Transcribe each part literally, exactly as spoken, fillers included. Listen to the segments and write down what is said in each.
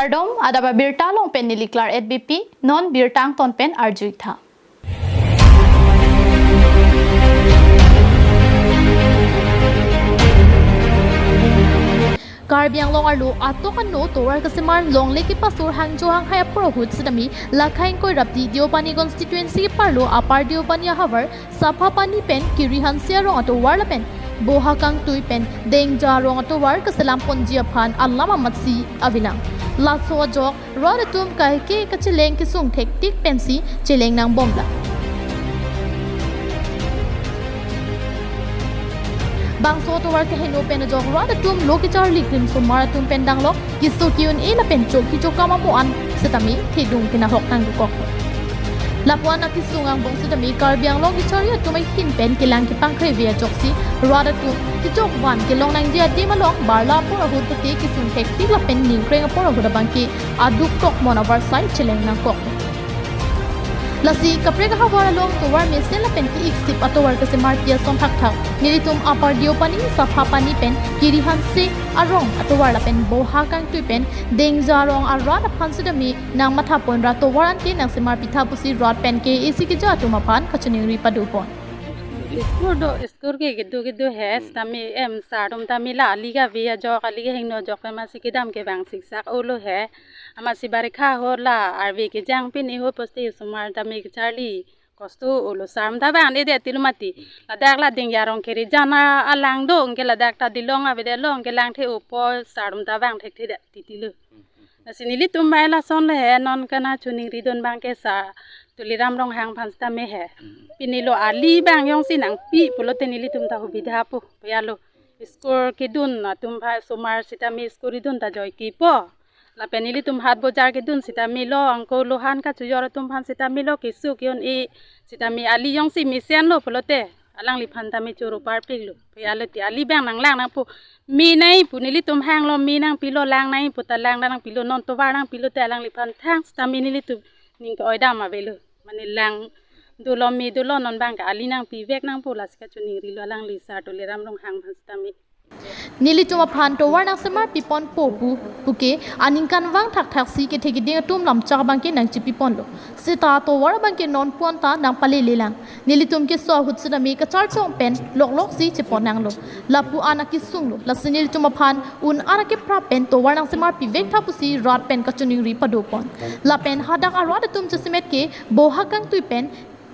Kardom, adap abirta along pen neli Klar at B P, non birta angton pen arju-ik tha. Karbi Anglong arlo atok ano tovar kesemar longle kepasur hangjo hanghai apor ahut sitame lakhai ingkoi ra phli Deopani constituency keparlo Upper Deopani ahavar Saphapani pen Kiri Hanse arong atovar lapen Boha Kangtui pen Dengja arong atovar keselam ponji aphan alam amatsi avelang. Laso ajok rat atum kaike kacheleng kesung thektik pensi cheleng nangbomlang. Bangso atovar keheno pen ajok rat atum lo kecharli krim osomar atum pen danglok keso ke-un-e lapen chokche chokam amo an sitame thedung kenahok nangdukok. Lapu-an akesung angbong sitame Karbi Anglong kachari atum ahin pen kelang kepangkre ave ajoksi rat atum kechokvan kelong nangji adim along barla apor ahut pute kesung thektik lapen ningkreng apor ahut abangke aduk tokmon avarsai cheleng nangkok. Lasi kaprek ahavar along tovar mesen lapen ke-ik sip atovar kesemarpi ason thakthak nelitum Upper Deopani, Saphapani pen Kiri Hanse arong atovar lapen Boha Kangtui pen Dengja arong arat aphan sitame nangmathapon ra tovar anke nangsemarpi tha pusi rat pen K A A C keja atum aphan kachiningri padopon. School do, school ke kedo kedo he, sitame em sar atum tame la ali kave ajok, ali kehingno ajok amatsi kedam kevang siksak olo he. Amatsi barikha ahut la arve kejang pini ahut poste osomar tame kecharli kosto olo, sar atum ta vang-edet tilo mati. Ladak la Dengja arong kerijan alang do, anke ladak ta dilong avedet lo, anke langthe-o pu sar atum ta vang thekthedet titilo. Lasi nelitum bai lason le he, non kachiningridun abangke sar Tuliram Ronghang aphan sitame he. Pini lo ali abang jongsi nangpi pulote nelitum ta hubidha po, paya lo. School kedun atum aphan osomar sitame school kedun ta joike po. Lapen nelitum hat bojar kedun sitame lo, angko lohan kachojor atum aphan sitame lo, keso ke-un-e sitame ali jongsi mesen lo pulote alangliphan tame choro parpik lo. Paya lo ti ali abang nanglang nangpo. Me nangji pu nelitum hanglo, me nangpilo, lang nangji pu ta lang nangpilo, non tovar nangpilote alangliphan thang sitame nelitum ning ke-oi dam avelo. Mane lang dolo, me dolo, non abangke ali nangpivek nangpo, lasi kachiningrilo alangli sar Tuliram Ronghang aphan sitame. Nelitum aphan tovar nangsemarpipon po pu, puke aningkanvang thakthaksi kethe kiding atum lamchak abangke nangchipiponlo. Seta tovar abangke nonpu-an ta nangpalelelang. Nelitum keso ahut sitame kacharchong pen lokloksi chepon nanglo. Lapu-an akesung lo. Lasi nelitum aphan un-an akeprap pen tovar nangsemarpivek tha pusi rat pen kachiningri padopon. Lapen hadak arat atum jasemet ke Boha Kangtui pen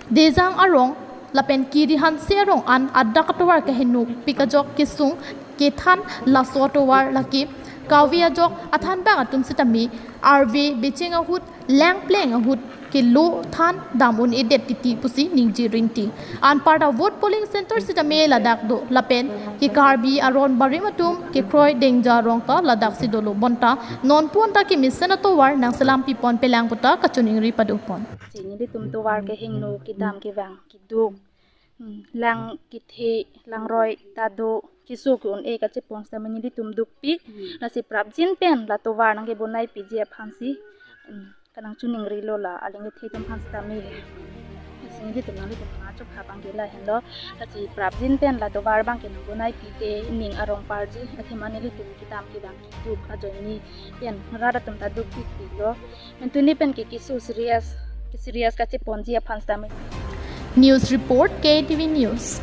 Dejang arong lapen Kiri Hanse arong an adak atovar kehenopik ajok kesung kethan, laso atovar lake kave ajok athanbang atum sitame arve becheng ahut, lang pleng ahut kelo than dam un-edet titi pusi ningje rinti. Anparta vote polling center sitame ladak do lapen ke Karbi aron barim atum kekroi Dengja arong ta ladaksi dolo, bonta nonpu-an ta kemesen atovar nangselampiponpelang pu ta kachiningri padopon. Si nelitum tovar kehingno kedam kevang keduk, hmm, lang kethe langroi ta do, keso ke-un-e kachepon sitame nelitum dukpik. Hmm. Lasi prapjin pen la tovar nangkebonaipiji aphansi, hmm, kanangchiningrilo la aling kethe atum aphan sitame. Lasi nelitum nanglitum achok ha abangke lahenlo. Lasi prapjin pen la tovar abangke nangbonaipi te ning arong parji, athema nelitum kedam kevang keduk ajoine pen rat atum ta dukpikpiklo. Mentuni pen ke keso serious, serious kacheponji aphan sitame. News report, K T V News.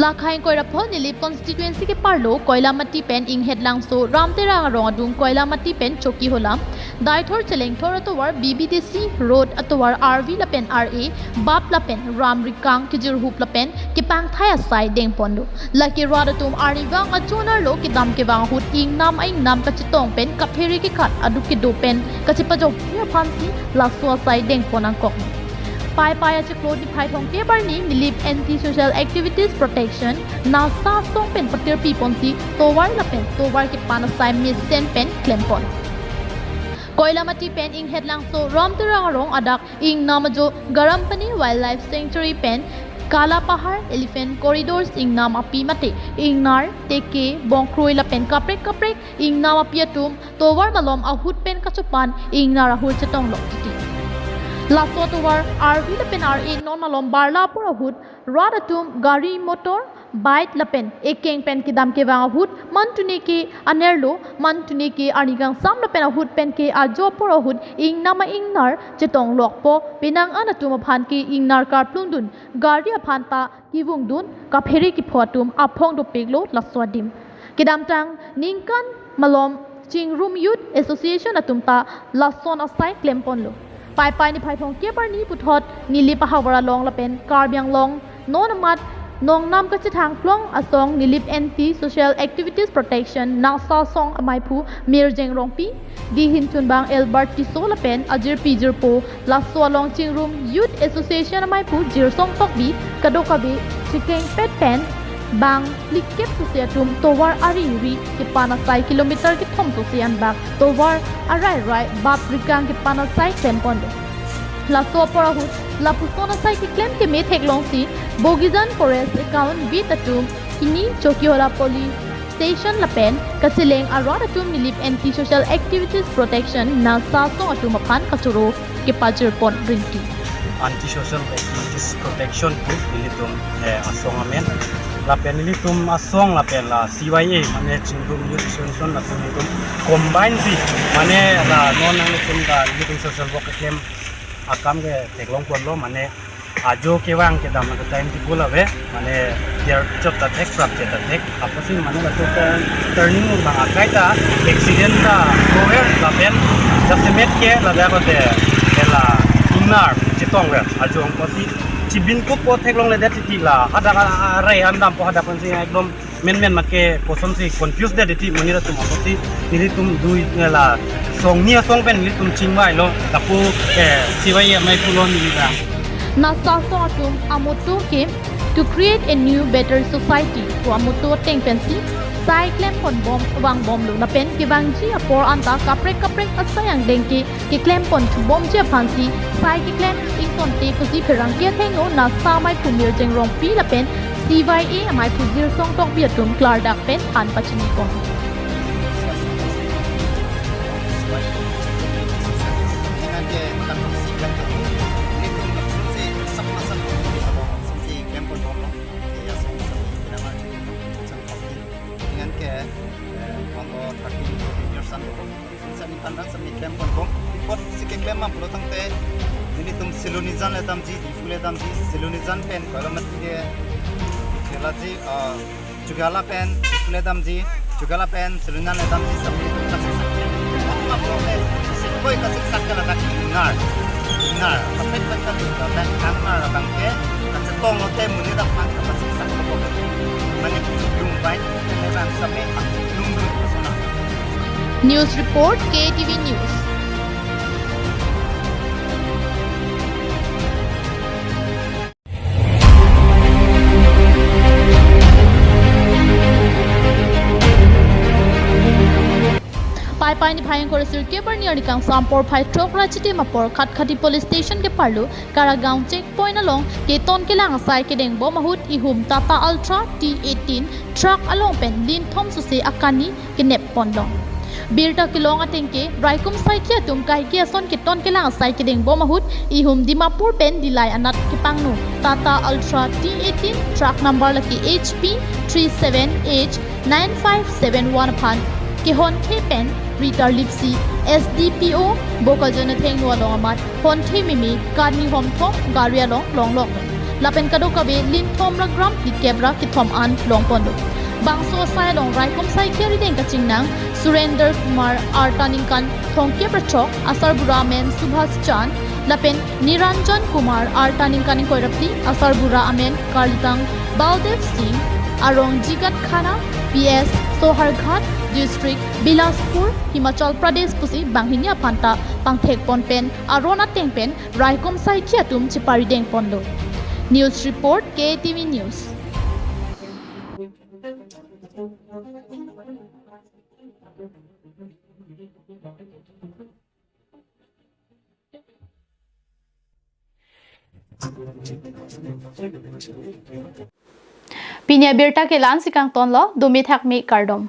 Lakhai ingkoi ra pho Nilip constituency keparlo Koilamati pen Inghet Langso Ram Terang arong adung Koilamati pen Chokihola, Daithor Chelengthor atovar B B T C road atovar R V lapen R A, bap lapen ram rikang kejirhup lapen kepangthai asai dengponlo. Lake rat atum arnivang ajonar lo kedam kevang ahut ingnam aingnam kachetong pen kaphere kekhat aduk kedo pen kachepajokji aphansi laso asai dengpon nangkok. Paipai achiklo niphai thomkep arni Nilip Anti Social Activities Protection, nasa asong pen patirpiponsi tovar lapen tovar kepan asai mesen pen klempon. Koilamati pen Inghet Langso Ram Terang arong adak ingnam ajo Garampani Wildlife Sanctuary pen Kalapahar, Elephant Corridors ingnam api mate ingnar, teke, bongkroi lapen kaprek kaprek ingnam api atum tovar malom ahut pen kachopan ingnar ahut chetonglok titi. Laso tovar arvi lapen ar-e non malom barla apor ahut rat atum gari motor, bike lapen ekeng pen kedam kevang ahut mantune ke anerlo, mantune ke arni kangsam lapen ahut pen ke ajo apor ahut ingnam a-ingnar chetonglokpo, penang an atum aphan ke ingnar karplungdun gari aphan ta kevungdun kaphere kepho atum aphong dopiklo laso adim. Kedamtang ningkan malom Chingrum Youth Association atum ta lason asai klemponlo. Paipai niphai thomkep arni puthot Nilip ahavar along lapen Karbi Anglong non amat nongnam kachethang plong asong Nilip Anti Social Activities Protection, NASA asong amaiphu Mirjeng Rongpi, dihin chunbang Albert Tisso lapen ajirpi jirpo laso along Chingrum Youth Association amaiphu Jirsong Tokbi, kadokave chekengpet pen bang phlikep sose atum tovar ari ri kepan asai kilometer kethom sose anbak tovar arai rai bap rikang kepan asai klemponlo. Laso apor ahut lapuson asai keklem keme theklongsi Bogijan Forest account beat atum hini Chokihola Police Station lapen kacheleng arat atum Nilip Anti Social Activities Protection, NASA asong atum aphan kachoro kepajirpon rinti. Anti Social Activities Protection pu nelitum, eh, asong amen. Lapen nelitum asong lapen la C Y A, mane Chingrum Youth Association, lapen nelitum combine si, mane la non nanglitum la nelitum social work keklem akam ke theklongponlo, mane ajo kevang kedam ke time table ave, mane diar chot ta thek, prap chot ta thek. Apotsi mane laso turn-, turning bang akai ta accident ta over lapen jasemet ke ladak kote ela ingnar chetongver ajo apotsi chibin kupo theklongledet titi la hadak arai an dampo, hadak pensi ekdom menmen make kosonsi confuse det titi monit atum, apotsi nelitum dui la song ni asong pen nelitum chingvailo, lapu, eh, C Y A amei pulo neli bang. NASA asong atum amotto ke To Create a New Better Society pu amotto ateng pensi sai klemponbom vangbomlo lapen kevangji apor anta kaprek kaprek asai angdeng ke keklempon thubomji aphansi sai keklem ingtonte pusi pherangke athengno NASA amaiphu Mirjeng Rongpi lapen C Y A amaiphu Jirsong Tokbi atum klardak pen than pachinipon. Dengan ke makan si kan tu, ini pun langsung si sab masa pun di abang langsung si klempon bom lo. Ya, sama sama kita mah cuma cangkok. Dengan ke, eh, monggo thirteen, fourteen years an dolo. Sami pandang sami klempon bom. Report si keklem ma pulo tangte nelitum Silonijan le damji, Diphu le damji, Silonijan pen koilo mati ke, kelaji, ah, Chokihola pen Diphu le damji, Chokihola pen Silonijan le damji, sami nelitum kasiksak. Mama pulo le sikoi kasiksak ke ladak ingnar. Ingnar. Kaprek pen kan ladak ingnar abang ke kachetong lote monit aphan kasiksak ko. Mane lung bai, mane bang sami lung dun sana. News report, K T V News. Paipai niphai ingkoi ra sirkep arni arni kangsam porphai throk ra chitim apor Khatkhati Police Station keparlo Karagaon checkpoint along keton kelang asai kedengbom ahut ihum Tata Ultra T eighteen truck along pen linthom sose akani kenep ponlong. Birta kelong ateng ke raikom saikhi atum kaike ason keton kelang asai kedengbom ahut ihum Dimapur pen Dillai anat kepangno Tata Ultra T eighteen truck number lake H P three seven H nine five seven one aphan kehonthe pen ritarlipsi S D P O Bokajan athengno along amat honthe mimi karni homthom gari along longlok. Lapen kadokave linthom ra gram phlikep ra kethom an longponlo. Bangso asai along raikom saikhi arideng kachingnang Surender Kumar arta ningkan thomkep ra throk, asarbura amen Subhas Chand, lapen Niranjan Kumar arta ningkan ingkoi ra phli, asarbura amen karlitang Baldev Singh, arong Jigat Khana, P S Soharghat, District Bilaspur, Himachal Pradesh pusi banghini aphanta pangthekpon pen aron ateng pen raikom saikhi atum cheparidengponlo. News report, K T V News. Pini abirta ke la-ansi kangtonlo, dumi thakmi kardom.